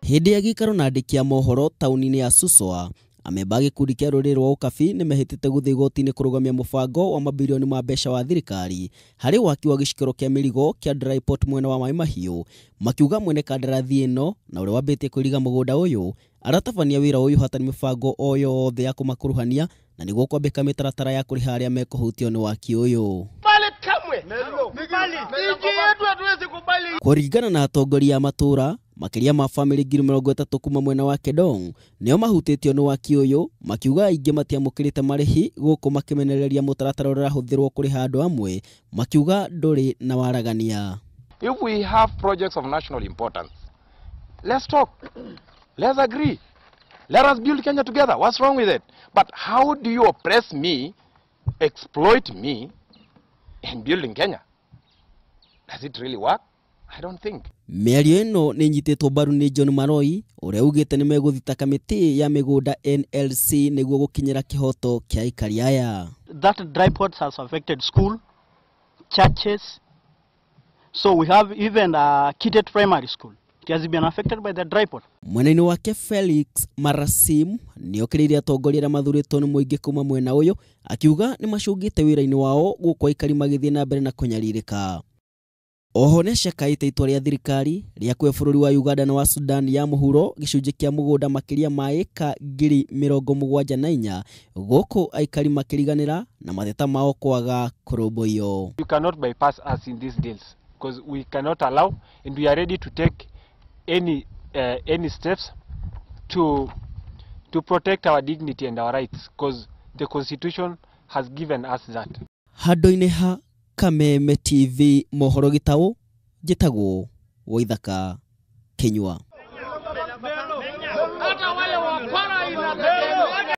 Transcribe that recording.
Hĩndĩ ya gĩikaro na andĩki a mohoro taũni-inĩ ya Suswa, amemba a gĩkundi kĩa rũrĩrĩ rwa Ũkabi nĩmehĩtĩte gũthiĩ igoti-inĩ kũrũgamia mũbango wa mabirioni ma mbeca wa thirikari harĩ waki wa gĩcukĩro kĩa mĩrigo kĩa Dry Port mwena wa Mai Mahiũ, makiuga mwene kandarathi ĩno na ũrĩa wambĩtie kũiriga mũgũnda ũyũ aratabania wĩra ũyũ hatarĩ mĩbango o yothe ya kũmakuruhania na nĩguo kwambĩka mĩtaratara ya kũrĩha arĩa mekũhutio nĩ waki ũyũ. Kũringana na atongoria a matũra, makĩria ma bamĩrĩ 30,000 kuma mwena wa Kedong nĩo mahutĩtio nĩ waki ũyũ, makiuga aingĩ matiamũkĩrĩte marĩhi gũkũ makĩmenereria mũtaratara ũrĩa ũrahũthĩrwo kũrĩha andũ amwe, makiuga ndũrĩ na waragania. If we have projects of national importance, let's talk, let's agree, let us build Kenya together. What's wrong with it? But how do you oppress me, exploit me in building Kenya? Does it really work? I don't think. Mĩario ĩno nĩ ĩnyitĩtwo mbaru nĩ John Maroi ũrĩa ugĩte nĩ megũthita kamĩtĩ ya mĩgũnda NLC nĩguo gũkinyĩra kĩhoto kĩa aikari aya. That dry port has affected school, churches. So we have even a Kitet Primary School. It has been affected by the dry port. Mwena-inĩ wake Felix Marasim nĩokĩrĩire atongoria arĩa mathurĩtwo nĩ mũingĩ kuma mwena ũyũ akiuga nĩ macũngĩte wĩra-inĩ wao gũkũ aikari magĩthiĩ na mbere na kũnyarirĩka. Oho nĩacakaĩte itua rĩa thirikari rĩa kũhe bũrũri wa Uganda na wa Sudan ya mũhuro gĩcunjĩ kĩa mũgũnda makĩria ma ĩka 74,000 gũkũ aikari makĩriganĩra na mateta mao kwaga kũrũmbũiyo. You cannot bypass us in these deals because we cannot allow, and we are ready to take any steps to protect our dignity and our rights because the constitution has given us that. Handũ-inĩ ha Kameme TV mohoro gĩtaũ, njĩtagwo Waithaka Kĩnyua.